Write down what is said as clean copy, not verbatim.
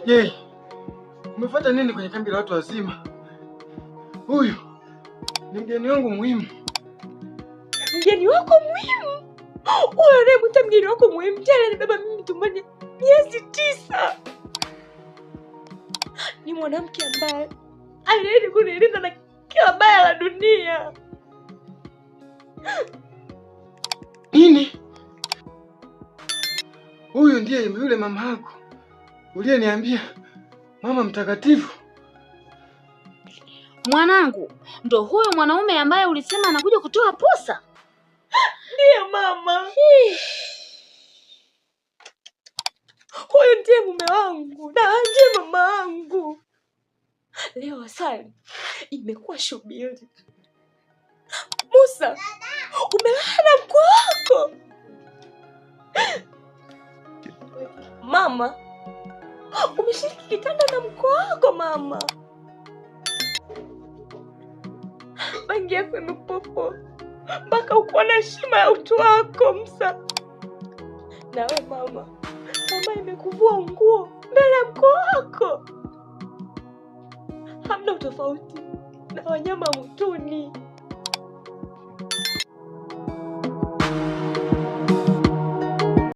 Je, umefuata nini kwenye kambi la watu wazima? Huyu ni mgeni wangu muhimu. Mgeni wako muhimu? Huyo anayemwita mgeni wako muhimu ndiye alinibeba mimi tumboni miezi 9. Ni mwanamke ambaye aliahidi kunilinda na kila baya la dunia. Nini? Huyu ndiye yule mama yako uliyeniambia, mama mtakatifu? Mwanangu, ndo huyo mwanaume ambaye ulisema anakuja kutoa posa? Ndiye mama. Huyu ndiye mume wangu na ndiye mama wangu. Leo asali imekuwa shubiri. Musa, umelala na mkwe wako. Mama, umeshiriki kitanda na mkwe wako mama. Bangi yako imekupopo mpaka uko na heshima ya utu wako Musa. Na we mama, mama imekuvua nguo mbele ya mkwe wako. Hamna utofauti na wanyama mwituni.